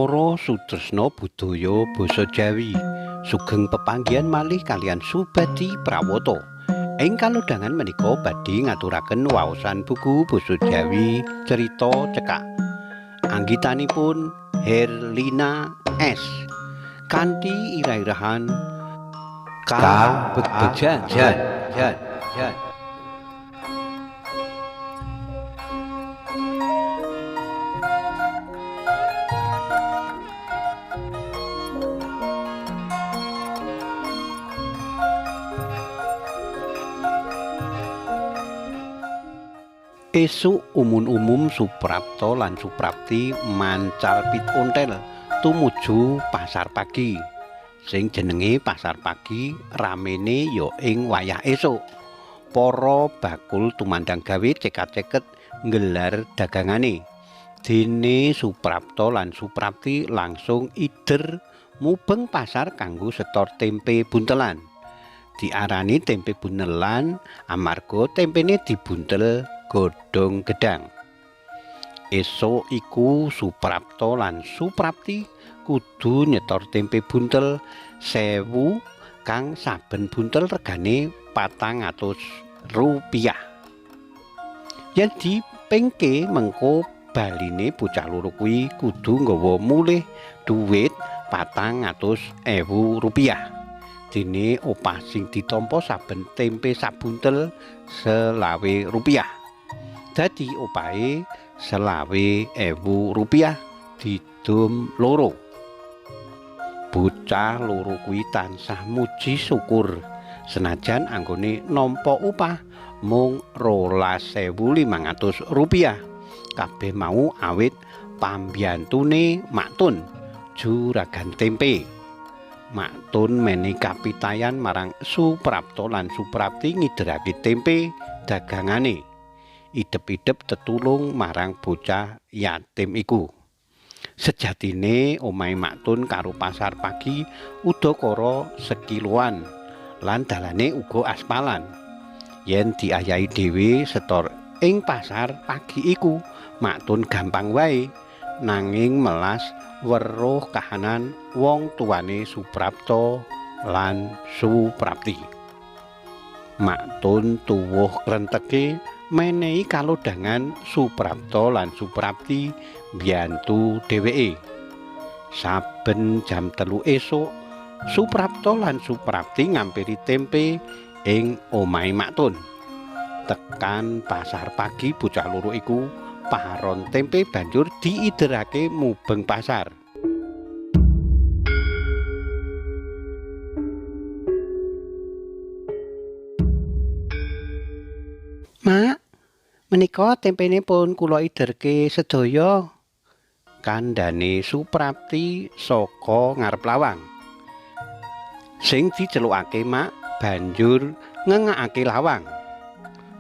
Para sutresna budaya basa Jawi sugeng pepanggihan malih kaliyan Subadi Prawata. Ing kalodhangan menika badhe ngaturaken waosan buku basa Jawi cerita cekak. Anggitanipun Herlina S. Kanthi irah-irahan K Bejan Jan Jan Jan. Esuk umun-umum Suprapto lan Suprapti mancal pit ontel tumuju pasar pagi. Sing jenenge pasar pagi ramene ya ing wayah esuk. Para bakul tumandang gawe cekat-ceket nggelar dagangane. Dene Suprapto lan Suprapti langsung ider mubeng pasar kanggo setor tempe buntelan. Diarani tempe buntelan amarga tempene dibuntel godhong gedang. Esuk iku Suprapto lan Suprapti kudu nyetor tempe buntel 1000 kang saben buntel regane 400 rupiah. Yen dipengke mengko baline bocah loro kuwi kudu nggawa mulih dhuwit 400.000 rupiah. Dene opah sing ditampa saben tempe sabuntel 25 rupiah. Dadi opahe 25.000 rupiah didum loro. Bocah loro kuwi tansah muji syukur senajan anggone nampa upah mung 12.500 rupiah. Kabeh mau awit pambiyantune Maktun, juragan tempe. Maktun menehi kapitayan marang Suprapto lan Suprapti ngiderake tempe dagangane. Idep-idep tetulung marang bocah yatim iku. Sejatine omahe Maktun karo pasar pagi udakara sekiloan lan dalane uga aspalan. Yen diayahi dhewe setor ing pasar pagi iku, Maktun gampang wae, nanging melas weruh kahanan wong tuane Suprapto lan Suprapti. Maktun tuwuh krentege menehi kalodhangan Suprapto lan Suprapti mbiyantu dheweke. Saben jam 3 esuk, Suprapto lan Suprapti ngampiri tempe ing omahe Maktun. Tekan pasar pagi bocah loro iku paron tempe banjur diiderake mubeng pasar. Mak, menika tempene pun kula iderke sedaya, kandhane Suprapti saka ngarep lawang. Sing dicelukake Mak banjur ngengakake lawang.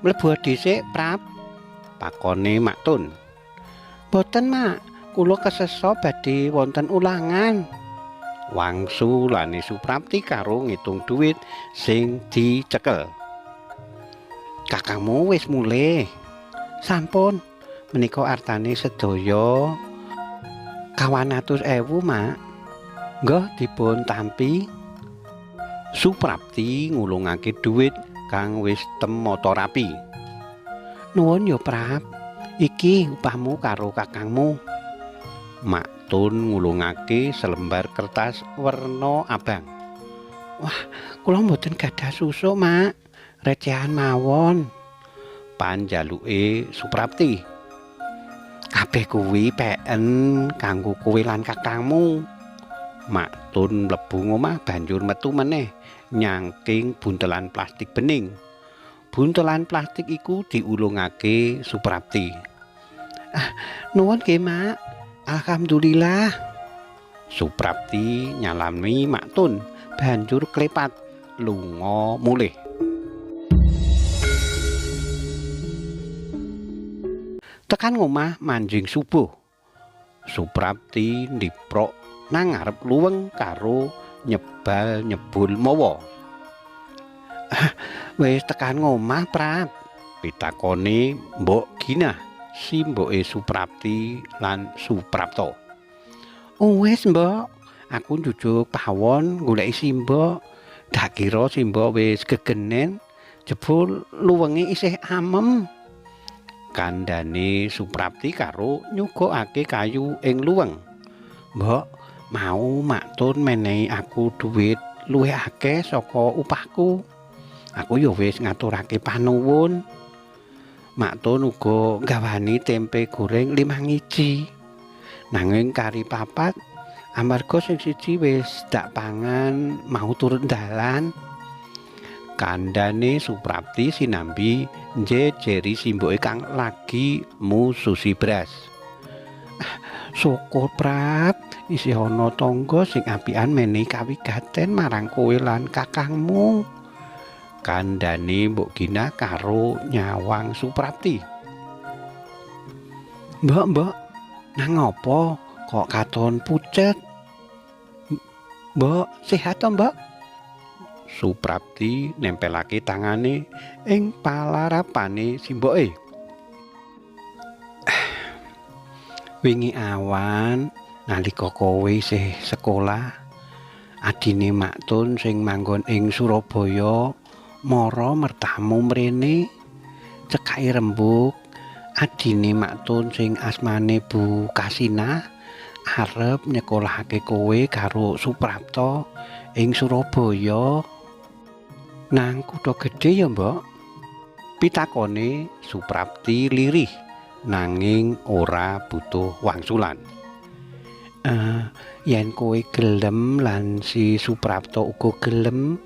Mlebu dhisik, Prap, pakone Maktun. Boten, Mak, kula kesesa badhe wonten ulangan. Wangsulane Suprapti karo ngitung dhuwit sing dicekel. Kakangmu wis mulih. Sampun, menika artane sedaya 200.000, Mak. Nggih dipun tampi. Suprapti ngulungake dhuwit kang wis temata rapi. Nuwun ya, Prap. Iki upahmu karo kakangmu. Maktun ngulungake selembar kertas werna abang. Wah, kula mboten gadah susuk, Mak. Recehan mawon, panjaluke Suprapti. Kabeh kuwi peken kanggo kowe lan kakangmu. Maktun mlebu ngomah banjur metu meneh nyangking buntelan plastik bening. Buntelan plastik iku diulungake Suprapti. Ah, nuwun nggih, Mak. Alhamdulillah. Suprapti nyalami Maktun banjur klepat lunga mulih. Tekan ngomah manjing subuh. Suprapti ndiprok nang ngarep luweng karo nyebal nyebul mawa. Wis tekan ngomah, Prap, pitakone Mbok Ginah, simboke Suprapti lan Suprapto. Wis, Mbok, aku njujuk pawon goleki simbok. Dak kira simbok wis gegenen, jebul luwenge isih amem. Kandhane Suprapti karo nyugokake kayu ing luweng. Mbok, mau Mak Tun menehi aku dhuwit luwih akeh saka upahku. Aku ya wis ngaturake panuwun. Mak Tun uga nggawani tempe goreng 5 iji. Nanging kari 4 amarga sing siji wis dak pangan mau turun dalan. Kandhane Suprapti sinambi njejeri simboke kang lagi mususi beras. Syukur Prap, isih ana tangga sing apian menehi kawigaten marang kowe lan kakangmu. Kandhane Mbok Gina karo nyawang Suprapti. Mbok, mbok, nang apa kok katon pucet? Mbok, sehat to, Mbok? Suprapti nempelake tangane ing palarapane simboke. Wingi awan nalika kowe isih sekolah, adine Mak Tun sing manggon ing Surabaya mara mertamu mrene, cekake rembug. Adine Mak Tun sing asmane Bu Kasina arep nyekolahake kowe karo Suprapto ing Surabaya. Nang kutha gedhe ya, Mbok? Pitakone Suprapti lirih nanging ora butuh wangsulan. Yen kowe gelem lan si Suprapto uga gelem,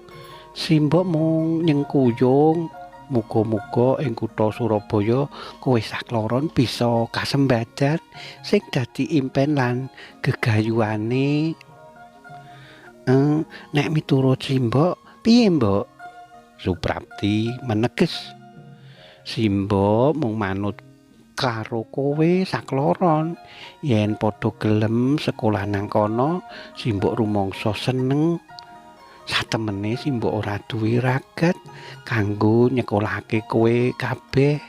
simbok mung nyengkuyung. Muga-muga ing kutha Surabaya kowe sakloron bisa kasembadan sing dadi impen lan gegayuhane. Nek miturut simbok piye, Mbok? Suprapti meneges. Simbok mung manut karo kowe sakloron. Yen padha gelem sekolah nang kono, simbok rumangsa seneng. Satemene simbok ora duwe ragat kanggo nyekolahake kowe kabeh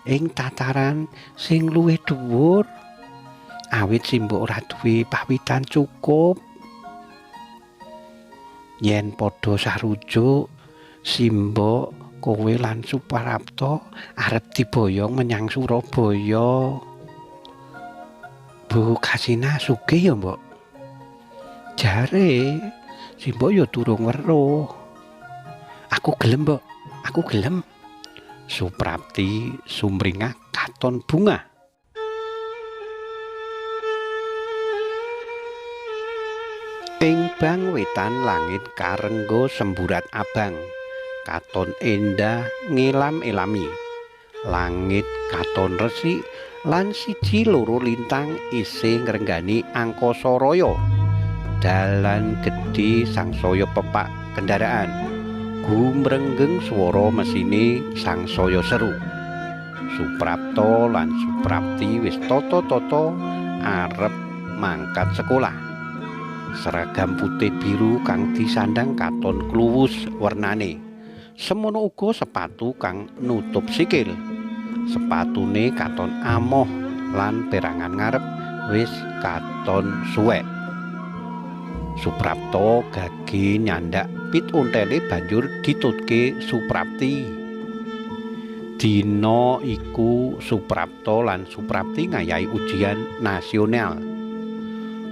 ing tataran sing luwih dhuwur. Awit simbok ora duwe pawitan cukup. Yen padha sarujuk, simbok kowe lan Suprapto arep diboyong menyang Surabaya. Bu Kasina sugih ya, Mbok? Jare simbok ya durung weruh. Aku gelem, Mbok. Aku gelem. Suprapti sumringah katon bungah. Ing bang wetan langit karengga semburat abang. Katon endah ngelam-elami. Langit katon resik lan siji loro lintang isih ngrenggani angkasa raya. Dalan gedhe sangsaya pepak kendaraan. Gumrenggeng swara mesine sangsaya seru. Suprapto lan Suprapti wis tata-tata arep mangkat sekolah. Seragam putih biru kang disandang katon kluwus wernane. Semono uga sepatu kang nutup sikil. Sepatune katon amoh lan perangan ngarep wis katon suwek. Suprapto gage nyandak pit ontele banjur ditutke Suprapti. Dina iku Suprapto lan Suprapti ngayahi ujian nasional.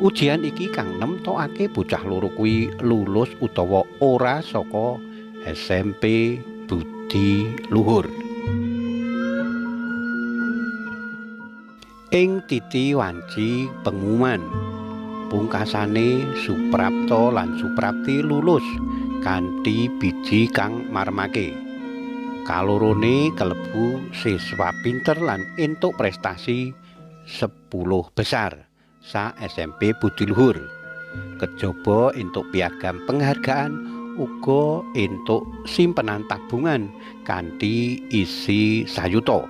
Ujian iki kang nemtokake bocah loro kuwi lulus utawa ora saka SMP Budi Luhur. Ing titi wanci pengumuman, pungkasane Suprapto lan Suprapti lulus kanthi biji kang maremake. Kalorone kalebu siswa pinter lan entuk prestasi 10 besar sa SMP Budi Luhur. Kejaba entuk piagam penghargaan uga entuk simpenan tabungan kanthi isi sayuta.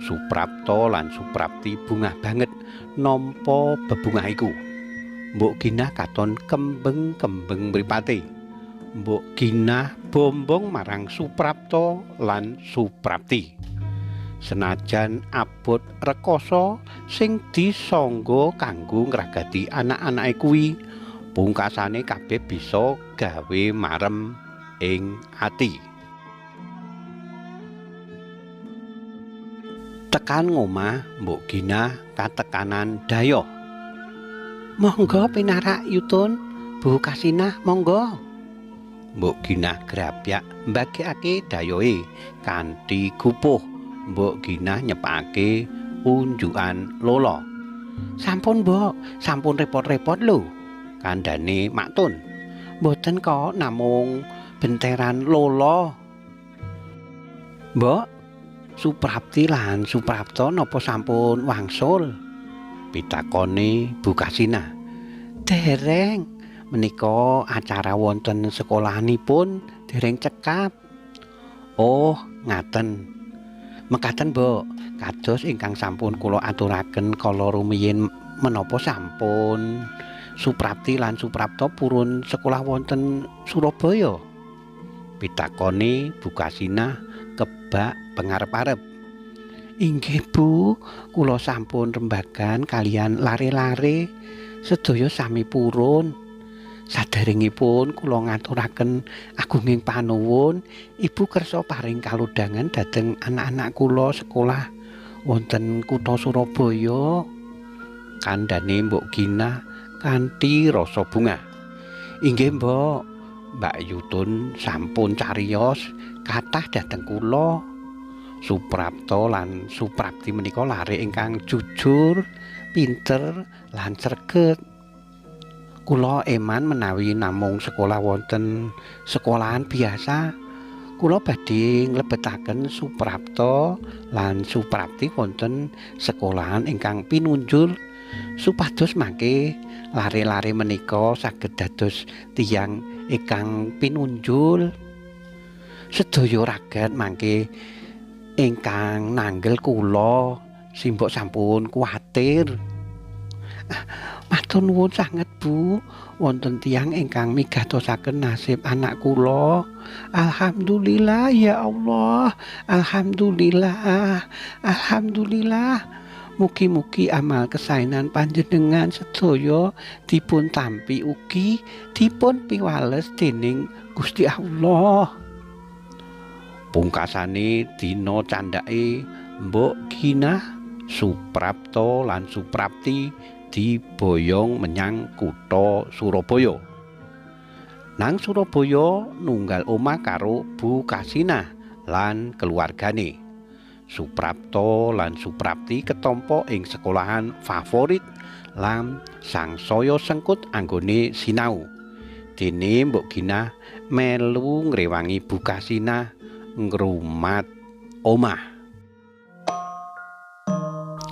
Suprapto lan Suprapti bungah banget nampa bebungah iku. Mbok Ginah katon kembeng-kembeng mripate. Mbok Ginah bombong marang Suprapto lan Suprapti. Senajan abot rekoso sing disangga kanggo ngragati anak-anake kuwi, pungkasane kabeh bisa gawe marem ing ati. Tekan ngomah Mbok Ginah katekanan dayoh. Monggo pinarak Yutun, Bu Kasinah monggo. Mbok Ginah grapyak mbagekake dayohe kanthi gupuh. Mbok Ginah nyepake unjukan lolo. Sampun Mbok, sampun repot-repot lho, kandhane Maktun. Mboten kok, namung benteran lolo. Mbok, Suprapti lan Suprapto napa sampun wangsul? Pitakone Bu Kasinah. Dereng, menika acara wonten sekolahanipun dereng cekap. Oh, ngaten. Mekaten Mbok, kados ingkang sampun kula aturaken kala rumiyin menapa sampun Suprapti lan Suprapto purun sekolah wonten Surabaya? Pitakone Bu Kasinah kebak pengarep-arep. Inggih Bu, kula sampun rembagan kalian lare-lare sedaya sami purun. Saderengipun kula ngaturaken agunging panuwun, Ibu kersa paring kalodhangan dhateng anak-anak kula sekolah wonten kutha Surabaya. Kandhane Mbok Ginah kanthi rasa bungah. Inggih Mbok, Mbak Yutun sampun cariyos kathah dhateng kula. Suprapto lan Suprapti menika lare ingkang jujur, pinter lan sreget. Kula eman menawi namung sekolah wonten sekolahan biasa. Kula badhe nglebetaken Suprapto lan Suprapti wonten sekolahan ingkang pinunjul supados mangke lare-lare menika saged dados tiyang ingkang pinunjul. Sedaya ragat mangke ingkang nanggel kula, simbok sampun kuwatir. Matur nuwun sanget Bu, wonten tiyang ingkang migatosaken nasib anak kula. Alhamdulillah ya Allah, alhamdulillah, alhamdulillah. Mugi-mugi amal kesaenan panjenengan sedaya dipun tampi ugi dipun piwales dening Gusti Allah. Pungkasane dina candhake Mbok Ginah, Suprapto lan Suprapti diboyong menyang kutha Surabaya. Nang Surabaya nunggal omah karo Bu Kasinah lan keluargane. Suprapto lan Suprapti ketampa ing sekolahan favorit lan sangsaya sengkut anggone sinau. Dene Mbok Ginah melu ngrewangi Bu Kasinah ngrumat omah.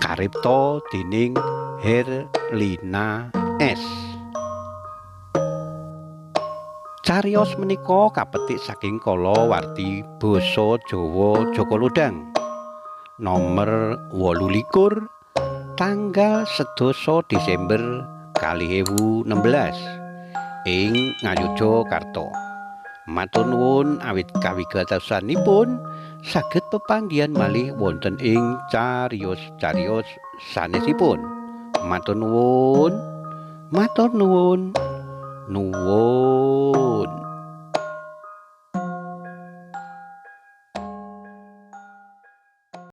Karipta dening Herlina S. Cariyos menika kapetik saking kalawarti Basa Jawa Jaka Lodhang nomor 28 tanggal 10 Desember 2016 ing Ngayogyakarta. Matur nuwun awit kawigatosanipun saged pepanggihan malih wonten ing cariyos-cariyos sanesipun. Matur nuwun, matur nuwun, nuwun.